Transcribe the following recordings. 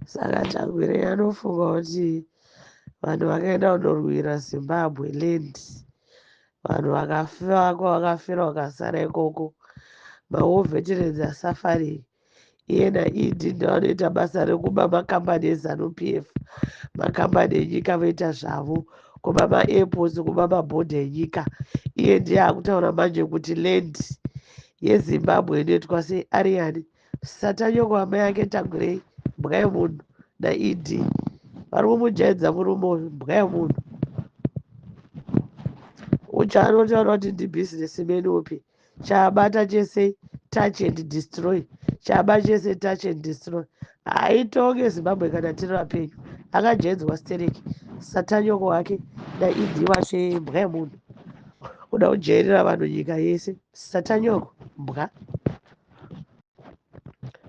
Saka Tagwirei anofunga kuti vanhu vakaenda kunorwira Zimbabwe land, vanhu vakafa kwavakafira vakasara ikoko, mawar veterans are suffering. Iye naED ndovanoita basa rekuba makambani eZanu PF, makambani enyika voita zvavo, kuba maairports, kuba mabhodha enyika. Iye ndiye akutaura manje kuti land yeZimbabwe inoitwa sei ari yani? Satanyoko amai ake Tagwirei, mbwa yemunhu naED vari kumujaidza murume uyu, mbwa yemunhu. Ucha anotaura kuti ndibusinessman upi chaabata chese touch and destroy, chaba chese touch and destroy. Haitonge Zimbabwe kana tiri vapenyu. Akajaidzwa stereki satanyoko wake naED wacho mbwa yemunhu, kuda kujairira vanhu nyika yese. Satanyoko mbwa.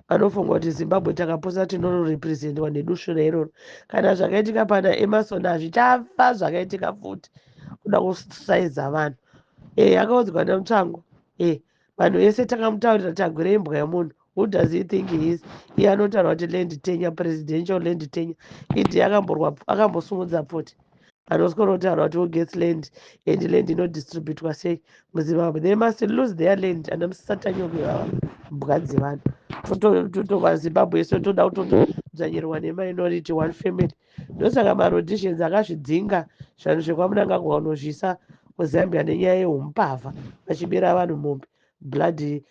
Vanofunga kuti Zimbabwe takaposa tinonorepresentwa nedusvura iroro. Kana zvakaitika pana Emerson hazvichafa zvakaitika futi. Kuda kusaiza vanhu. Akaudzwa naMutsvangwa. Vanhu vese takamutaurira Tagwirei imbwa yemunhu. Who does he think he is? Iye anotaura kuti land tenure, presidential land tenure. ED akambosumudza pfuti. Anoswera kutaura kuti who gets land and land inodistributwa sei muZimbabwe. They must lose their land. Ana musatanyoko ivava mbwa dzevanhu. Totova Zimbabwe yese toda kutodzvanyirwa neminority one family. Ndosaka maRhodesians akazvidzinga zvanhu zvekwaMnangagwa unozvisa kuZambia nenyaya yehumbavha vachibira vanhu mombe. Bloody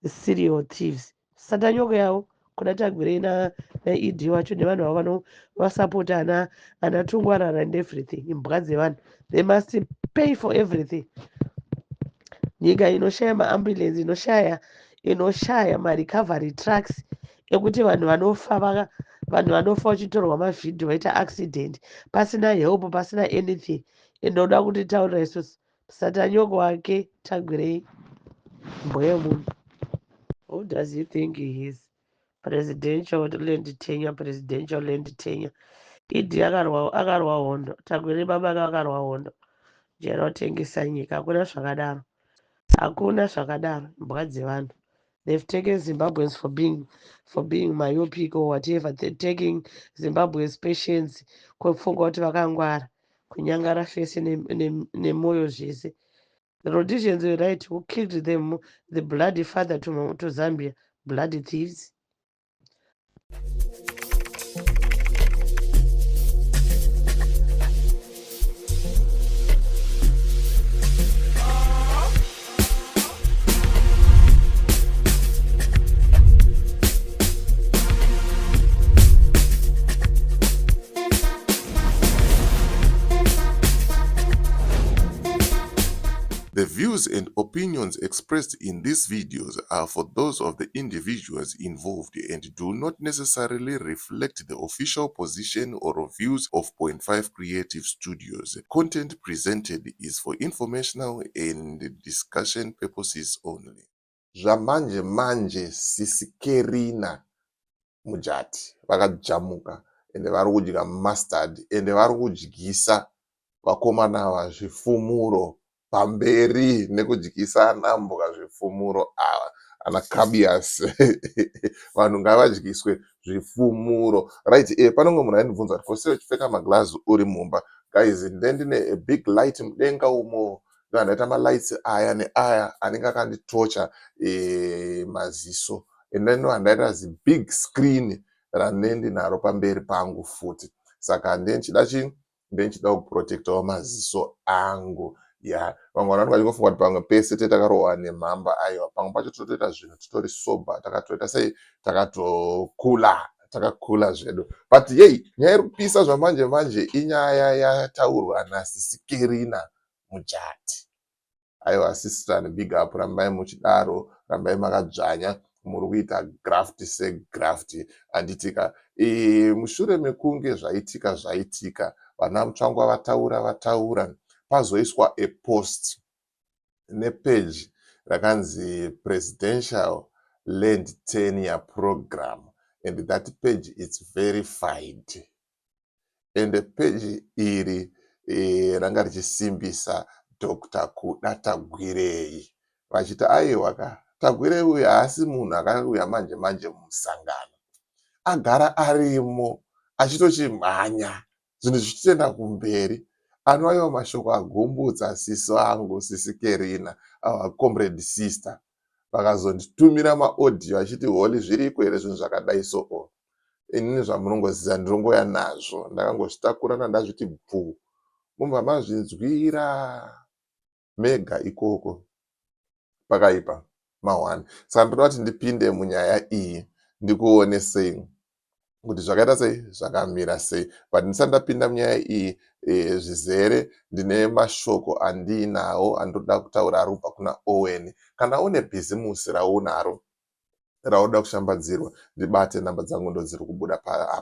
serial thieves. Satanyoko yavo kuna Tagwirei naED wacho nevanhu vavo vanovasapota ana Tungwarara and everything. Imbwa dzevanhu. They must pay for everything. Nyika inoshaya maambulance, inoshaya marecovery trucks ekuti vanhu vanofa vanhu vanofa vachitorwa mavhidhiyo vaita accident pasina help, pasina anything. Inoda kutitaurira isusu satanyoko wake Tagwirei mbwa yemunhu. Who does he think he is? Presidential land tenure, presidential land tenure. ED akarwa hondo. Tagwirei baba ake akarwa hondo. Jera kutengesa nyika. Hakuna zvakadaro. Hakuna zvakadaro. Mbwa dzevanhu. They've taken Zimbabweans for being myopic or whatever. They're taking Zimbabwe's patience kufunga kuti vakangwara. Kunyangara fese nemoyo zvese. The Rhodesians were right who killed them, the bloody father to Zambia. Bloody thieves. The views and opinions expressed in these videos are for those of the individuals involved and do not necessarily reflect the official position or views of Point 5 Creative Studios. Content presented is for informational and discussion purposes only. Zvamanje manje sisi Kerina Mujati vakajamuka ende vari kudya mustard ende vari kudyisa vakomana ava zvifumuro pamberi nekudyisa anambwa zvifumuro ava ana Kabias. Vanhu ngavadyiswe zvifumuro. Right, pane umwe munhu aindibvunza kuti ko sei uchipfeka maglazi uri mumba. Guys, ndine a big light mudenga umo. Ndoandaita malights aya neaya anenge akanditocha maziso. And then ndoandaita zi big screen randine naro pamberi pangu futi. Saka ndendichida chii? Ndendichida kuprotectawo maziso angu. Ya, vamwe vanhu vanenge vachingofunga kuti pamwe pese takarohwa nemhamba. Aiwa, pamwe pacho totoita zvinhu titori sober, takatoita sei, takatokula, takakula zvedu. But yei, nyaya iri kupisa zvamanje manje inyaya yataurwa nasisi Kerina Mujati. Aiwa, sister, big up, rambai muchidaro, rambai makadzvanya, muri kuita graft segraft, handitika. Mushure mekunge zvaitika zvaitika, vana Mutsvangwa vataura vataura, pazoiswa a post nepage rakanzi Presidential Land Tenure Program, and that page is verified. And page iri ranga richisimbisa Dr. Kuda Tagwirei, vachiti aiwa ka, Tagwirei uyu haasi munhu akauya manje manje mumusangano. Agara arimo achitochimhanya zvinhu zvichitoenda kumberi. Anova iwo mashoko agumbutsa sisi vangu, sisi Kerina, our comrade sister. Vakazonditumira maaudio achiti, "Holy, zviriko here zvinhu zvakadai so?" Inini zvamunongoziva ndinongouya nazvo, ndakangozvitakura ndandazviti bvu, mubva mazvinzwira mega ikoko. Pakaipa mahwani. Saka ndoda kuti ndipinde munyaya iyi, ndikuonesei kuti zvakaita sei, zvakamira sei. But ndisati ndapinda munyaya iyi zvizere, ndine mashoko andiinawo andinoda kutaura ari kubva kuna Owen. Kana une bhizimusi raunaro raunoda kushambadzirwa, ndibate. Namba dzangu ndo dziri kubuda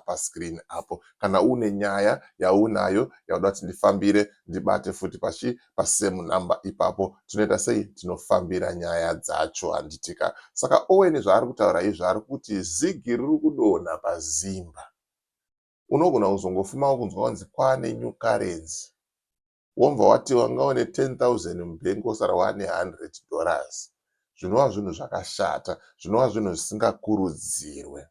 pascreen apo. Kana une nyaya yaunayo yauda kuti ndifambire, ndibate futi pachi pasame number ipapo. Tinoita sei? Tinofambira nyaya dzacho, handitika? Saka Owen zvaari kutaura izvi, ari kuti zigi riri kudonha pazimba. Unogona kuzongofumawo kunzwa kunzi kwaane new currency, wobva wati wanga une 10 000 mubhengi, wosara waane $100, zvinova zvinhu zvakashata, zvinova zvinhu zvisingakurudzirwe.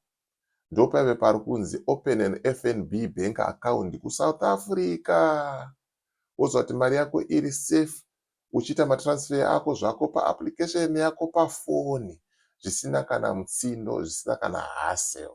Ndopaive pari kunzi open an FNB bank account kuSouth Africa, woziva kuti mari yako iri safe, uchiita matransfer ako zvako paapplication yako pafoni, zvisina kana mutsindo, zvisina kana hassle.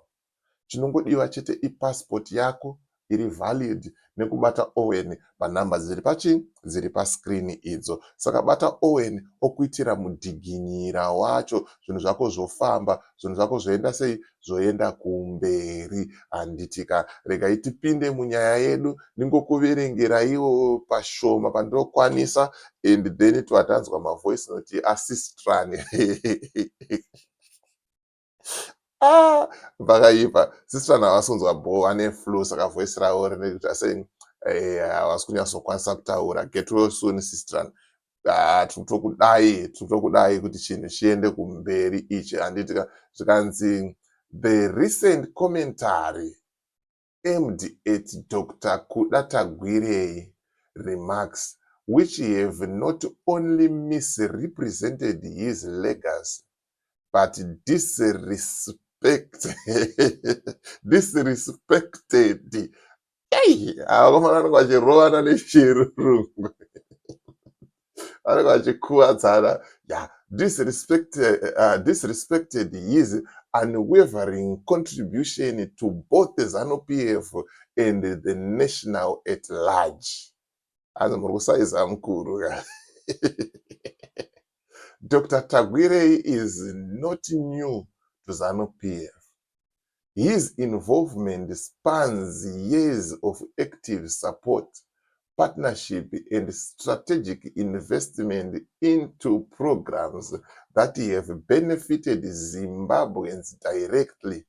Chinongodiwa chete ipassport yako iri valid nekubata Owen panhamba dziri pachi dziri pascreen idzo. Saka bata Owen okuitira mudhiginyira wacho, zvinhu zvako zvofamba, zvinhu zvako zvoenda sei, zvoenda kumberi, handitika? Regai tipinde munyaya yedu, ndingokuverengeraiwo pashoma pandinokwanisa, and then twatanzwa mavoice note asistran. Ah, pakaipa. Sistran havasi kunzwa bo, vane flu, saka voice ravo rinekuita sei, havasi kunyatsokwanisa kutaura. Get well soon, sistran. Ah, tiri kutokudai, tiri kutokudai kuti chinhu chiende kumberi ichi, handitika? Zvikanzi, "The recent commentary aimed at Dr Kuda Tagwirei remarks, which have not only misrepresented his legacy but disrespected," ei, vakomana vanenge vachirovana nechirungu, vanenge vachikuvadzana ya, "disrespected his unwavering contribution to both the ZANU PF and the national at large." Hanzi muri kusaiza mukuru. "Dr Tagwirei is not new to ZANU PF. His involvement spans years of active support, partnership and strategic investment into programs that have benefited Zimbabweans directly."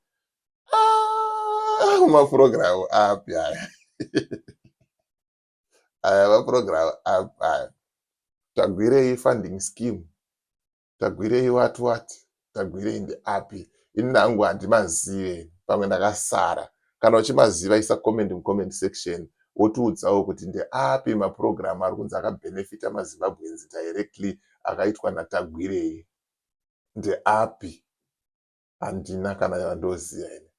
Ah, mapurogiramu api aya? Aya mapurogiramu api aya? Tagwirei funding scheme, Tagwirei what what, Tagwirei ndeapi? Ini nangu handimazive, pamwe ndakasara. Kana uchimaziva, isa comment mucomment section, wotiudzawo kuti ndeapi mapurogiramu ari kunzi akabhenefita maZimbabweans directly akaitwa naTagwirei, ndeapi? Handina kana yandoziva ini.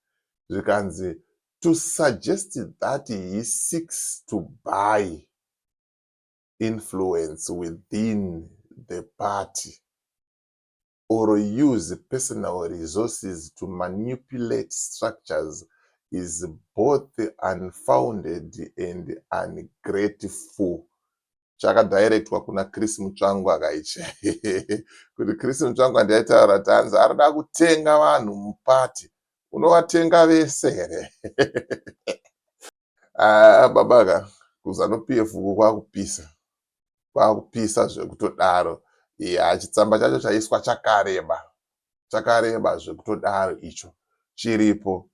Zvikanzi, "To suggest that he seeks to buy influence within the party or use personal resources to manipulate structures is both unfounded and ungrateful." Chakadhairektwa kuna Chris Mutsvangwa kaichi, kuti Chris Mutsvangwa ndiaitaura kuti hanzi arida kutenga vanhu mupati. Unovatenga vese here? Ah, babaka, kuZANU PF uku kwakupisa, kwakupisa zvekutodaro. Ya, chitsamba chacho chaiswa chakareba, chakareba zvekutodaro. Icho chiripo.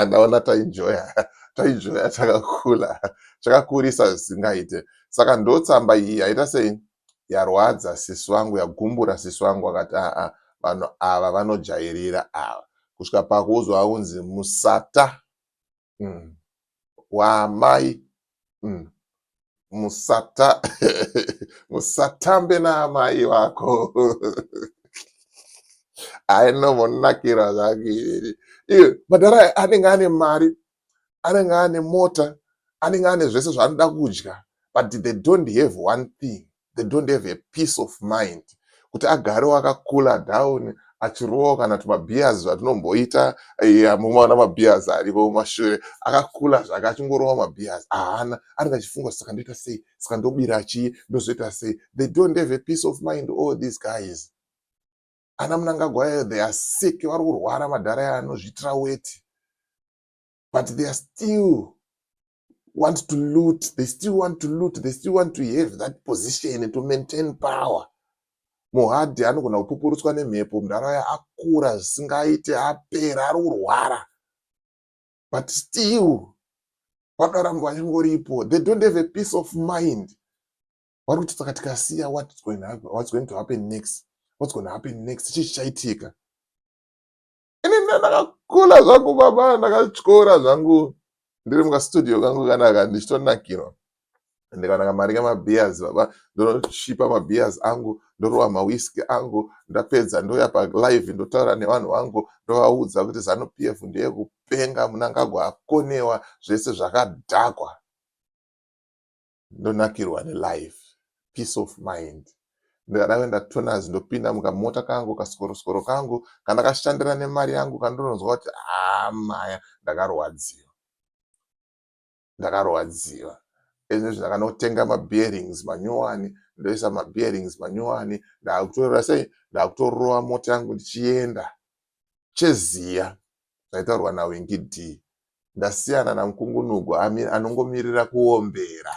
Ndaona taenjoya, taenjoya, chakakula, chakakurisa zvisingaite. Saka ndotsamba iyi yaita sei, yarwadza sisi vangu, yagumbura sisi vangu. Akati aa, vanhu ava vanojairira ava, kusvika pakuuzwa kunzi musata waamai, musata musatambe naamai vako. Ainombonakira zvake. Iye madhara aya anenge ane mari, anenge ane mota, anenge ane zvese zvaanoda kudya, but they don't have one thing: they don't have a peace of mind kuti agarewo akakula down, achirowa kana tumabeers zvatinomboita. Mumaona mabeers ariko mumashure, akakula zvake achingorova mabeers. Haana, anenge achifunga, "Saka ndoita sei? Saka ndobira chii? Ndozoita sei?" They don't have a peace of mind, all these guys. Ana Mnangagwa, they are sick, vari kurwara madhara aya, anozviitira weti, but they are still want to loot. They still want to loot. They still want to have that position, to maintain power. Muhadhi anogona kupupurutswa nemhepo. Munharaunda akura zvisingaite, apera, ari kurwara, but still vanoramba vachingoripo. They don't have a peace of mind. Vari kuti, "Saka tikasiya, what's going to happen next? What's going to happen next? Chii chichaitika?" Ini ndakakula zvangu, baba, ndakatyora zvangu, ndiri mukastudio kangu kanaka, ndichitonakirwa. Ndikaona kamari kemabeers, baba, ndonoshipa mabeers angu, ndorova mawhiski angu. Ndapedza, ndouya palive, ndotaura nevanhu vangu, ndovaudza kuti ZANU PF ndeyekupenga, Mnangagwa akonewa, zvese zvakadhakwa. Ndonakirwa nelife, peace of mind. Ndikada kuenda Tonas, ndopinda mukamota kangu, kaskoroscoro kangu kandakashandira nemari yangu, kandinonzwa kuti hamaya, ndakarwadziwa, ndakarwadziwa. Izvezvi ndakanotenga mabearings manyowani, ndoisa mabearings manyowani, ndakutorora sei, ndakutorova mota yangu ndichienda cheziya zvaitaurwa naWinky D. Ndasiyana naMukungunugu anongomirira kuombera,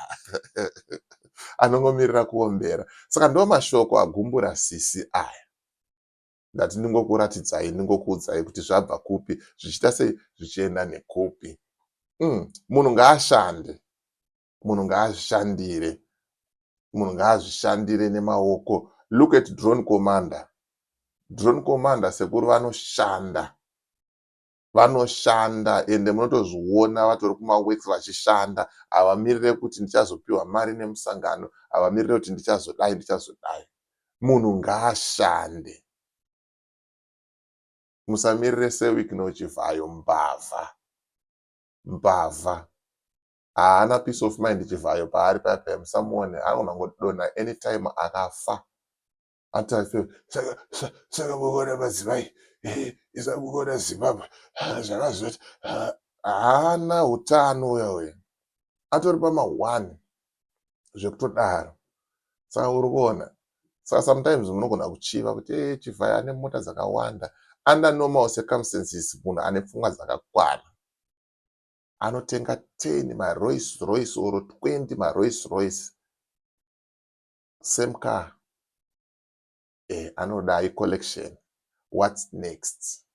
anongomirira kuombera. Saka ndo mashoko agumbura sisi aya. Ndati ndingokuratidzai, ndingokuudzai kuti zvabva kupi, zvichiita sei, zvichienda nekupi. Munhu ngaashande, munhu ngaazvishandire, munhu ngaazvishandire nemaoko. Look at Drone Commander. Drone Commander, sekuru vanoshanda, vanoshanda, ende munotozviona vatori kumaworks vachishanda. Havamirire kuti ndichazopiwa mari nemusangano, havamirire kuti ndichazodai, ndichazodai. Munhu ngaashande, musamirire seWicknell Chivhayo. Mbavha, mbavha, haana peace of mind Chivhayo. Paari paya, musamuone, anogona kungodonha anytime akafa. Saka mukuona madzimai, isa mukuona Zimbabwe zvakazoti haana utano uya uya, atori pama1 zvekutodaro. Saka uri kuona, saka sometimes munogona kuchiva kuti e Chivhayo ane mota dzakawanda. Under normal circumstances, munhu ane pfungwa dzakakwana anotenga 10 maRolls Royce or 20 maRolls Royce, same car. Anoda icollection. What's next?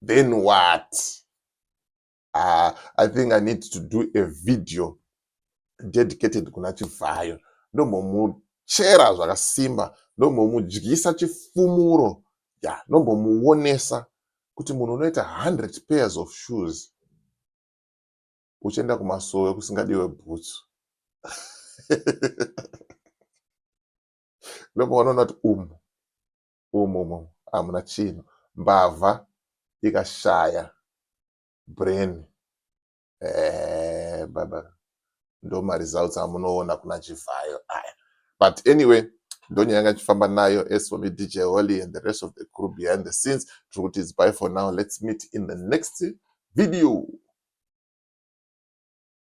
Then what? I think I need to do a video dedicated kuna Chivhayo, ndombomuchera zvakasimba, ndombomudyisa chifumuro ya, ndombomuonesa kuti munhu unoita 100 pairs of shoes uchienda kumasowe kusingadiwe bhutsu. Ndomboona kuti umu umu umu hamuna chinhu. Mbavha ikashaya brain, baba, ndo maresults amunoona kuna Chivhayo aya. But anyway, ndonyaya yanga ichifamba nayo. As for me, DJ Holly, and the rest of the crew behind the scenes, tiri kuti it's bye for now. Let's meet in the next video.